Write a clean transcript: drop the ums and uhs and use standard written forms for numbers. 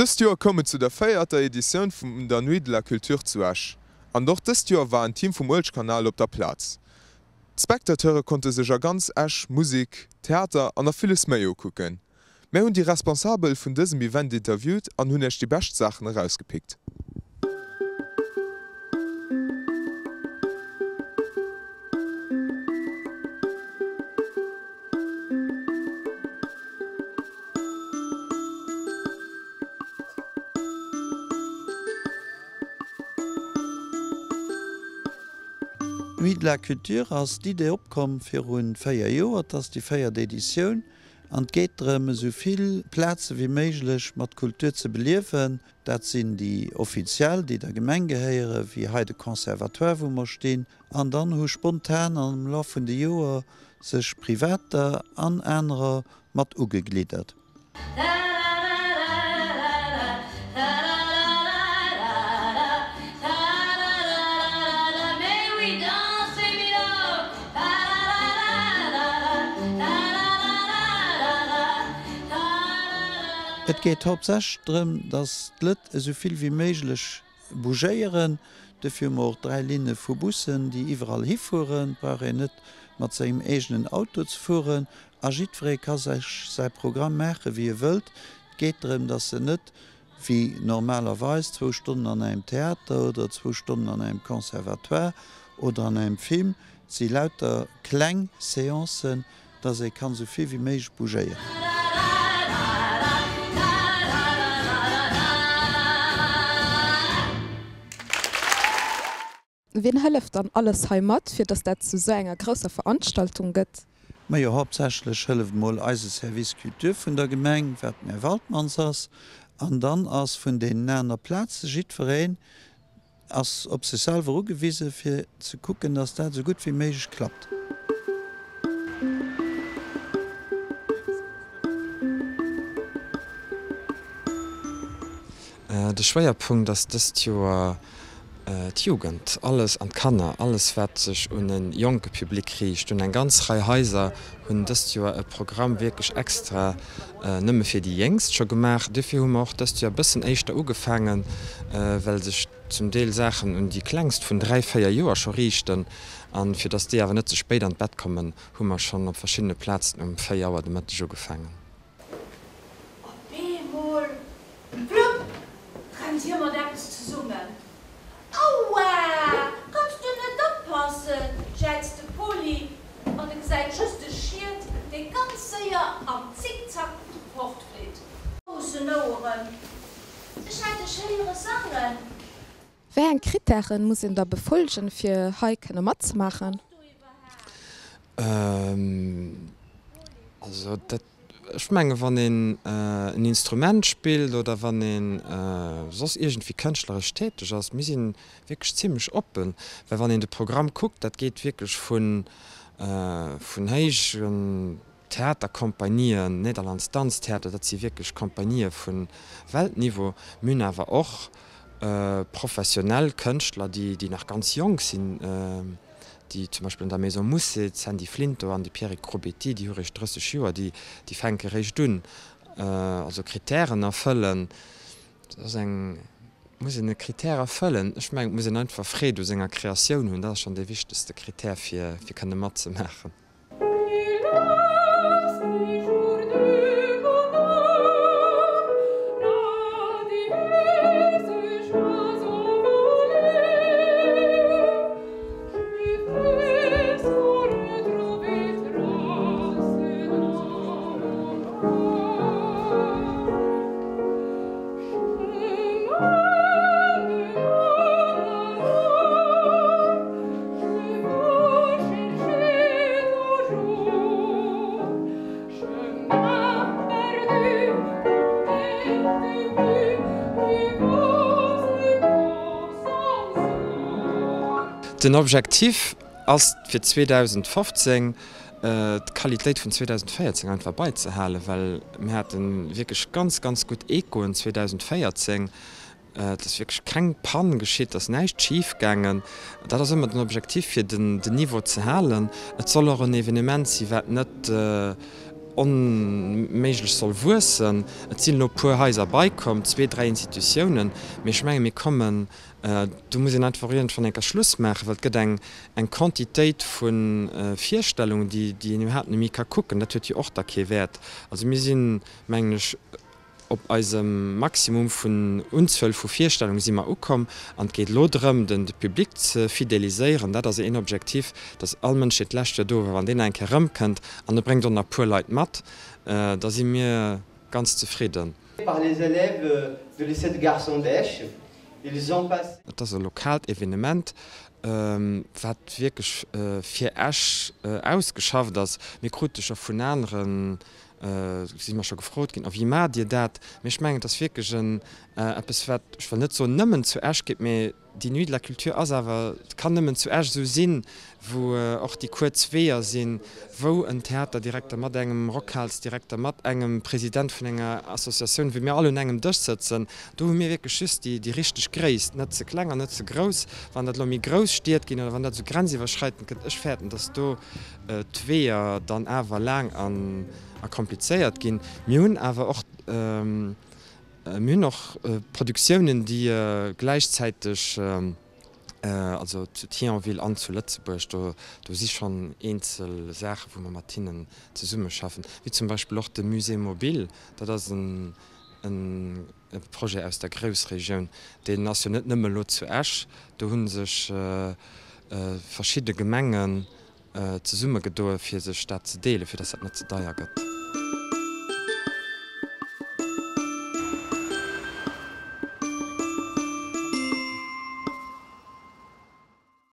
Dëst Joer koum et zu der véierter Editioun vun der Nuit de la Culture zu Esch. An och dëst Joer war en Team vum Uelchkanal op der Plaz. D'Spectateure konnte sech a ganz Esch Musek, Theater an nach villes méi ukucken. Mär hunn déi Responsabel vun dësem Event interviewt an hunn iech déi bescht Saachen erausgepickt. D'Nuit de la Culture ass d'Idee opkomm viru 4 Joer, et ass déi véiert Editioun an et geet drëm esou vill Plaze wéi méiglech mat Kultur ze beliewen. Dat sinn déi offiziell, déi der Gemeng gehéieren, wéi hei de Conservatoire wou mer stinn, an dann hu spontan am Laf vun de Joer sech Privater an anerer mat ugegliddert. Et geet hauptsächlech drëm, dass d'Lëtt esou vill wéi méiglech Bougéieren. Dofir hu mer och 3 Linne vu Bussen, déi iwwerall hifueren. Et brauch een net mat sengem eegenen Auto ze fueren a jiddweree ka sech säi Programm maache wéi e wëllt. Et geet drëm, dass en net wéi normalerweis zwou Stonnen an engem Theater oder zwou Stonnen an engem Conservatoire oder an engem Film. Et si lauter kleng Seancen, dass ee kann esou vill wéi méiglech bougéieren. Wien hëlleft dann alles hei mat, fir dass dat zu sou enger grousser Veranstaltung gëtt? Majo, hauptsächlech hëlleft mol eise Service Culture vun der Gemeng, wat den Här Waltmanns ass, an dann ass vun deenen aner Plaze jiddwereen Ass op sech selwer ugewisen, fir ze kucken, dass dat esou gutt wéi méiglech klappt. De Schwéierpunkt ass dëst Joer d'Jugend, alles an d'Kanner, alles wat sech un e jonke Public riicht. Hunn eng ganz Rei Haiser hunn dëst Joer e Programm wierklech extra nëmme fir déi Jéngst scho gemaach. Dofir hu mer och dëst Joer e bëssen éischter ugefaangen, well sech zum Deel Saachen un déi Klengst vun 3, 4 Joer scho riichten. A fir datt déi awer net ze spéit an d'Bett kommen, hu mer schonn op verschiddene Plazen um 4 Auer de Mëtteg ugefaangen. Op eemol, plopp, rennt hie mat eppes zesummen. Aua! Kanns du net oppassen? jäizt de Poli an e gesäit just e Schiet, dee ganz séier am Zickzack fortflitt. Groussen Oueren, ech hätt dech héiere sangen. Wéi eng Krittären muss een da befolgen, fir hei kënne matzemaachen? Also dat, ech menge wann een en Instrument spillt oder wann ee soss iergendwéi kënschtleresch täteg ass, mir si wierklech zimlech oppen, well wann een de Programm kuckt, dat geet wierklech vun vun héijen Theaterkompanien, Nederlands Danstheater, dat si wierklech Kompanië vu Weltniveau. Mir hunn awer och professionell Kënschtler, déi nach ganz jonk sinn, déi zum Beispill an der Maison Mousset, d'Sandy Flinto an de Pierrick Grobéty, déi hu réischt 30 Joer, déi fänke réischt un. Also Kritären erfëllen, dat ass eng, muss een e Kritär erfëllen? Ech mengen, et muss een einfach Freed u senger Kreatioun hunn, dat ass schonn dee wichtegste Kritär, fir kënne matzemaachen. Den Objectif ass fir 2015 d'Qualitéit vun 2014 einfach beizehalen, well mir hate wierklech ganz, ganz gutt Echoen 2014. Et ass wierklech keng Pann geschitt, et ass näischt schif gaangen. Dat ass ëmmer den Objectif, fir den Niveau ze halen. Et soll och en Evenement sinn, wat net. Onméiglech soll wuessen. Et sinn elo e puer Haiser beikomm, zwee, dräi Institutiounen, mee ech menge mir kommen, do muss een einfach iergendwann eng Kéier Schluss maachen, well et gëtt eng eng Quantitéit vu Virstellungen, déi déi een iwwerhaapt net méi ka kucken. Dat huet jo och da kee Wäert. Also mir sinn, mengen ech, Op eisem Maximum vun Unzuel vu Virstellunge si mer ukomm an et geet elo drëm, den de Public ze fideliséieren. Dat ass een Objectif, dass all Mënsch, deen d'lescht Joer do war, wann deen nach eng Kéier erëmkënnt an e bréngt och nach e puer Leit mat, da si mir ganz zefridden. Par les élèves du lycée de garçons d'Esch. Ils ont passé. Et ass e lokaalt Evenement, wat wierklech fir Esch ausgeschafft ass. Mir krute scho vun aneren Si mer scho gefrot ginn, a wéi maacht Dir dat? Mee ech mengen, et ass wierklech en eppes, wat, ech wëll net soen nëmmen zu Esch geet, mee déi Nuit de la Culture ass awer, et kann nëmmen zu Esch esou sinn, wou och déi kuerz Weeër sinn, wou en Theaterdirekter mat engem Rockhalsdirekter, mat engem President vun enger Associatioun, wou mir all un engem Dësch sëtzen. Do hu mir wierklech just déi, déi richteg Gréisst, net ze kleng an net ze grouss. Wann dat elo méi grouss Stied ginn oder wann dat esou grenziwwerschreitend gëtt, ech fäerten, datt do, d'Weeër dann awer laang a komplizéiert ginn. Mir hunn awer och, mir hunn och Produktiounen, déi gläichzäiteg, also zu Thionville an zu Lëtzebuerg, do do si schonn eenzel Saachen, wou mer mat hinnen zesummeschaffen, wéi zum Beispill och de Musée mobile, dat ass en e Projet aus der Groussregioun, deen ass jo net nëmme elo zu Esch, do hu sech verschidde Gemengen zesummegedoe fir sech dat ze deelen, fir datt dat net ze deier gëtt.